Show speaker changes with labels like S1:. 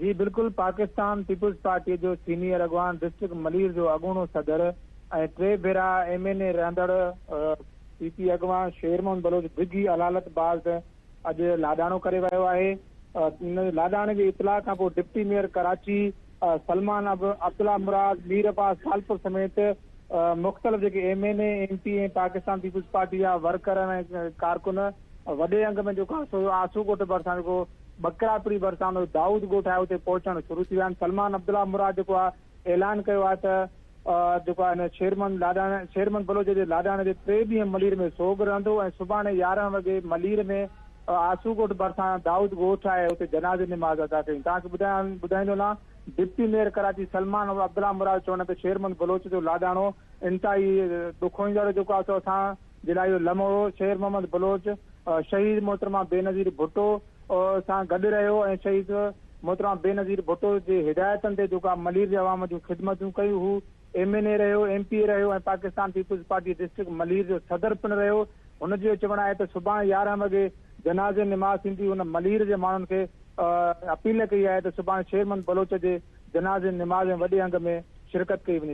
S1: جي بلڪل Pakistan peoples party جو سينيئر اڳواڻ ڊسٽرڪٽ ملير جو اڳوڻو صدر ۽ ٽي ڀيرا ايم اين اي رهندڙ پي پي اڳواڻ شير محمد بلوچ ڊگهي علالت بعد اڄ لاڏاڻو ڪري ويو آهي. ان لاڏاڻي جي اطلاع کان پوء ڊپٽي ميئر ڪراچي سلمان عبدالله مراد، مير عباس ٽالپر سميت مختلف جيڪي M N A, M P ۽ Pakistan peoples party جا ورڪر ۽ ڪارڪن وڏي انگ ۾ جيڪو آهي سو آسو ڳوٺ ڀرسان جيڪو ٻڪراپڙي ڀرسان دائود ڳوٺ آهي اتي پهچڻ شروع ٿي ويا آهن. سلمان عبدالله مراد جيڪو آهي اعلان ڪيو آهي ته جيڪو آهي هن شيرمن لاڏاڻي شيرمن بلوچ جي لاڏاڻي جي ٽي ڏينهن ملير ۾ سوڳ رهندو ۽ سڀاڻي 11 وڳي ملير ۾ آسو ڳوٺ ڀرسان دائود ڳوٺ آهي اتي جنازي نماز ادا ڪئي. توهان کي ٻڌايان ٻڌائيندو هلان ڊپٽي ميئر ڪراچي سلمان عبدالله مراد چوڻ ته شيرمن بلوچ جو لاڏاڻو انتهائي ڏکوئيندڙ جيڪو آهي سو اسان جي لاء اهو لمحو هو. شير محمد بلوچ شهيد محترمه بينظير ڀٽو سان گڏ رهيو ۽ شهيد محترمه بينظير ڀٽو جي هدايتن تي جيڪو آهي ملير جي عوام جون خدمتون ڪيون. هو ايم اين اي رهيو، ايم پي اي رهيو ۽ Pakistan peoples party district Malir جو صدر پڻ رهيو. هن جو چوڻ آهي ته سڀاڻي 11 وڳي جنازي نماز ٿيندي. هن ملير جي ماڻهن کي اپيل ڪئي آهي ته سڀاڻي شير محمد بلوچ جي جنازي نماز ۾ وڏي انگ ۾ شرڪت ڪئي وڃي.